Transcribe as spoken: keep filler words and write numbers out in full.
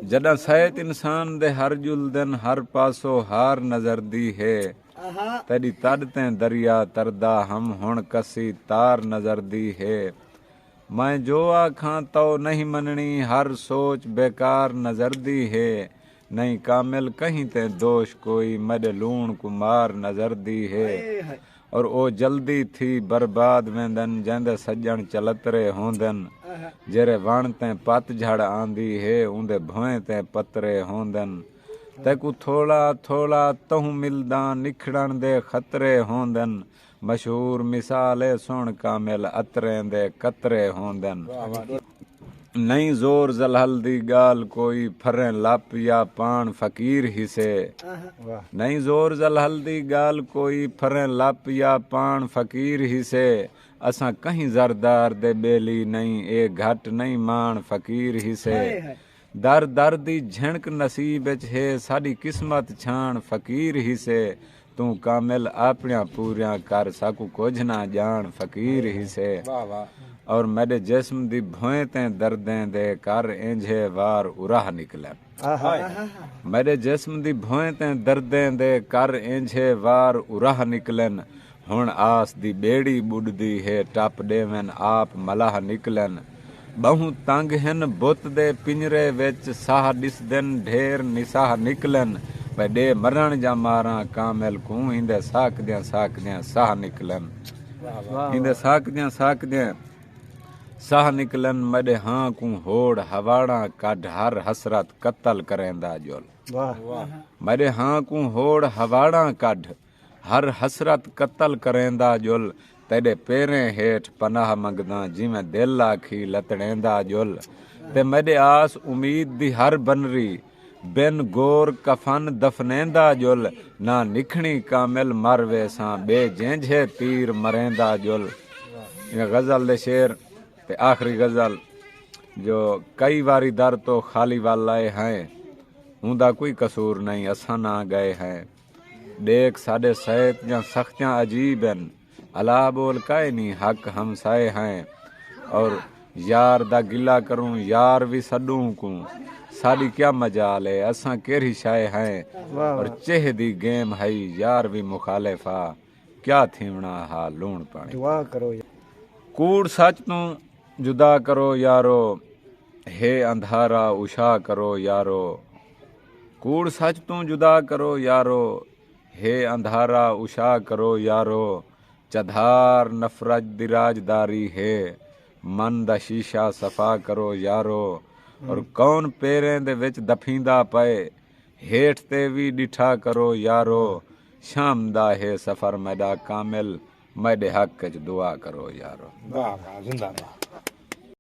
جݙاں سیت انسان دے ہر ڄلدن، ہر پاسو ہار نظردی ہے۔ تیݙی تݙ تیں دریا تردا ہم ہݨ کسی تار نظردی ہے۔ میں جو آکھاں تئو نہیں منݨی، ہر سوچ بیکار نظردی ہے۔ نہیں کامل کہیں تیں دوش کوئی، میݙے لوݨ کوں مار نظردی ہے۔ اور او جلدی تھی برباد ویندن، جیندے سڄݨ چلترے ہوندن۔ جیرھے وݨ تیں پت جھڑ آندی ہے، اوندے بھوئیں تیں پترے ہوندن۔ تیکوں تھولا تھولا تہوں ملداں، نکھڑݨ دے خطرے ہوندن۔ مشہور مثال اے سݨ کامل، عطریں دے قطرے ہوندن۔ نہیں زور زلہل دی ڳالھ کوئی، پھریں لپ یا پاݨ فقیر ہیسے۔ نہیں زور زلہل دی ڳالھ کوئی، پھریں لپ یا پاݨ فقیر ہیسے۔ اساں کہیں زردار دے ٻیلی نہیں، اے گھٹ نہیں ماݨ فقیر ہیسے۔ در در دی جھنک نصیب اچ ہے، ساݙی قسمت چھاݨ فقیر ہیسے۔ توں کامل آپݨیاں پوریاں کر، ساکوں کجھ نہ ڄاݨ فقیر ہیسے۔ اور میݙے جسم دی بھوئیں تیں دردیں دے کر اینجھے وار اراہ نکلن۔ میݙے جسم دی بھوئیں تیں دردیں دے کر اینجھے وار اراہ نکلن۔ ہݨ آس دی ٻیڑی ٻݙدی ہے، ٹپ ݙیون آپ ملاح نکلن۔ ٻہوں تنگ ہن بت دے پنجرے وچ، ساہ ݙسدن ڈھیر نساہ نکلن۔ پئے ݙے مرݨ جا ماراں کامل کوں، ایندے ساکدیاں ساکدیاں ساہ نکلن۔ ایندے ساکدیاں ساکدیاں ساہ نکلن۔ میݙے ہاں کوں ہوڑ ہواڑاں کڈھ، ہر حسرت قتل کریندا ڄل۔ میݙے ہاں کوں ہوڑ ہواڑاں کڈھ، ہر حسرت قتل کریندا ڄل۔ تیݙے پیریں ہیٹھ پناہ منگداں، جیویں دل آکھی لتڑیندا ڄل۔ تے میݙے آس امید دی ہر بنری، بن گور کفن دفنیندا ڄل۔ نہ نکھڑی کامل مر ویساں، ٻئے جینجھے تیر مریندا ڄل۔ ایویں غزل دے شعر۔ تے آخری غزل جو کئی واری در تو خالی ول آئے ہیں، اوندا کوئی قصور نہیں، اساں نہ ڳئے ہیں۔ ݙیکھ ساݙے سیت دیاں سختیاں عجیب ہن، الا ٻول کائے نی حق ہمسائے ہیں۔ اور یار دا گلہ کروں، یار وی سݙوں کوں، ساݙی کیا مجال ہے، اساں کیرھی شائے ہیں۔ اور چہ دی گیم ہئی، یار وی مخالف ہا، کیا تھیوݨا ہا لوݨ پاݨی۔ دعا کرو یار۔ کوڑ سچ توں جدا کرو یارو، ہے اندھارا اشا کرو یارو۔ کوڑ سچ توں جدا کرو یارو، ہے اندھارا اشا کرو یارو۔ چدھار نفرت دی راجداری ہے، من دا شیشہ صفا کرو یارو۔ اور کون پیریں دے وچ دفیندا پئے، ہیٹھ تے وی ݙٹھا کرو یارو۔ شام دا ہے سفر میݙا کامل، میݙے حق اچ دعا کرو یارو۔ واہ واہ، زندہ باد۔